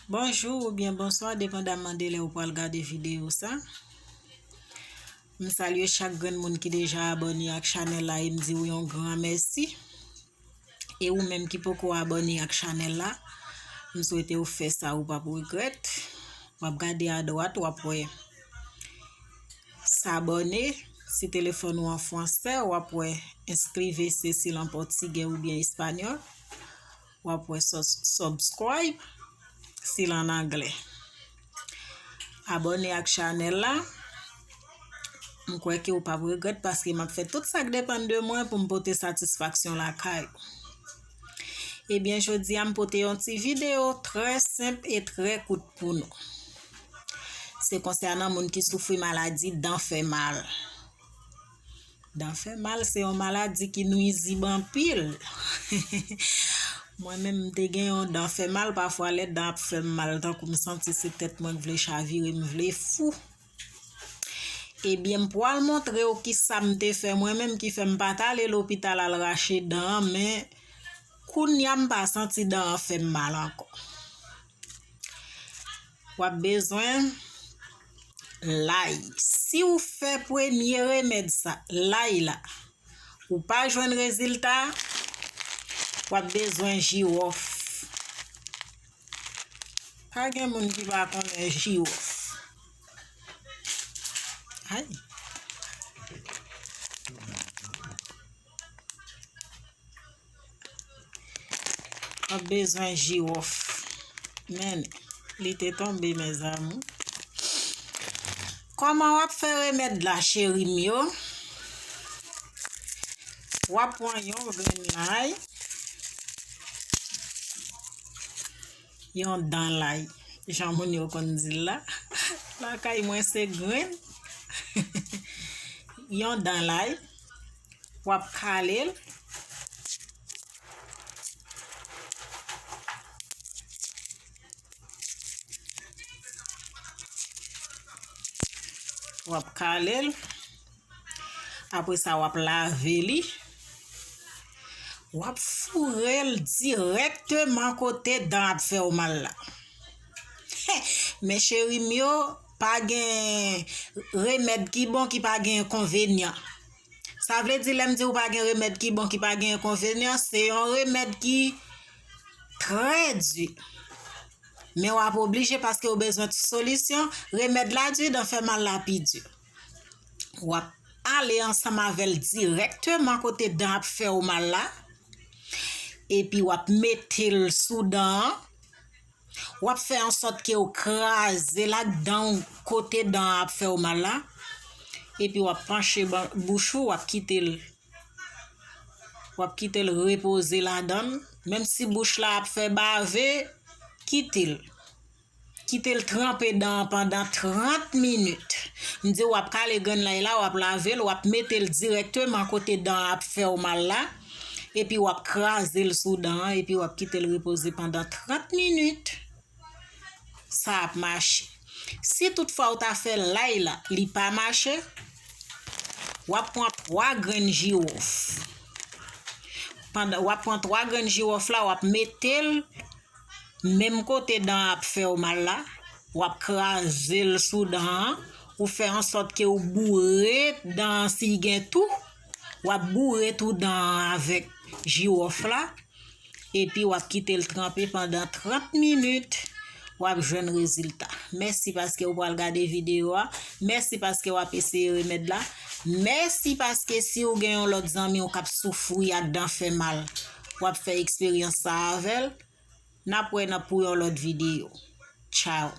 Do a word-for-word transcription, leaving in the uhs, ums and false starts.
Bonjou oubyen bonswa, depandaman de lè ou pral gade videyo sa. M salye chak grenn moun ki deja abòne ak chanèl la e m di w yon gran mèsi. E ou menm ki poko abòne ak chanèl la, m swete w fè sa, ou p ap regrèt. W ap gade adwat, w ap wè s'abonner, si telefòn ou an fransè, w ap wè inscribirse si l an pòtigè oubyen espanyòl. W ap wè sus-, subscribe si l an anglè. Abòne ak chanèl la. M kwè ke w p ap regrèt paske m ap fè tout sa k depann de mwen pou m pote satisfaksyon lakay ou. Ebyen, jodi a m pote yon ti videyo trè senp e trè kout pou nou. Se konsènan moun ki soufri maladi dan fè mal. Dan fè mal se yon maladi ki nwizib anpil. Mwen menm, m te gen yon dan fè mal, pafwa lè dan ap fè m mal, tankou m santi se tèt mwen k vle chavire, m vle fou. Ebyen, m pral montre w kisa m te fè mwen menm ki fè m pa t ale lopital al rache dan an, men kounye a m pa santi dan an fè m mal ankò. W ap bezwen lay. Si w fè premye remèd sa, lay la, ou pa jwenn rezilta, w ap bezwen jiwòf. Pa gen moun ki pa konnen jiwòf. Ay. W ap bezwen jiwòf. Men, li te tonbe, mezanmi. Kòman w ap fè remèd la, cheri m yo? W ap pran yon grenn lay, yon dan lay, jan moun yo konn di l la. Lakay mwen, se grenn. Yon dan lay, w ap kale l. W ap kale l. Apre sa, w ap lave li. W ap foure l dirèkteman kote dan ap fè w mal la. Men cheri m yo, pa gen remèd ki bon ki pa gen enkonvenyan. Sa vle di, lè m di w pa gen remèd ki bon ki pa gen enkonvenyan, se yon remèd ki trè di. Men w ap oblije paske w bezwen solisyon. Remèd la di, dan fè mal la pi di. W ap ale ansanm avè l dirèkteman kote dan ap fè w mal la. Epi w ap mete l sou dan an. W ap fè ansòt ke w kraze l ak dan w kote dan an ap fè w mal la. Epi w ap panche ban-, bouch ou, w ap kite l. W ap kite l repoze ladan l. Menm si bouch la ap fè bave, kite l. Kite l tranpe dan an pandan trant minit. M di w ap kale grenn lay la, w ap lave l, w ap mete l dirèkteman kote dan an ap fè w mal la. Epi w ap kraze l sou dan an, epi w ap kite l repoze pandan trant minit. Sa ap mache. Si toutfwa w ta fè lay la, li pa mache, w ap pran twa grenn jiwòf. Pandan, w ap pran twa grenn jiwòf la, w ap mete l menm kote dan an ap fè w mal la, w ap kraze l sou dan an, ou fè ansòt ke w boure dan an si gen tou, w ap boure tou dan an avèk jiwòf la, epi w ap kite l tranpe pandan trant minit, w ap jwenn rezilta. Mèsi paske w pral gade videyo a, mèsi paske w ap eseye remèd la, mèsi paske si w gen yon lòt zanmi w k ap soufri ak dan fè mal, w ap fè eksperyans sa avè l. N ap wè nan pou yon lòt videyo. Tchaw.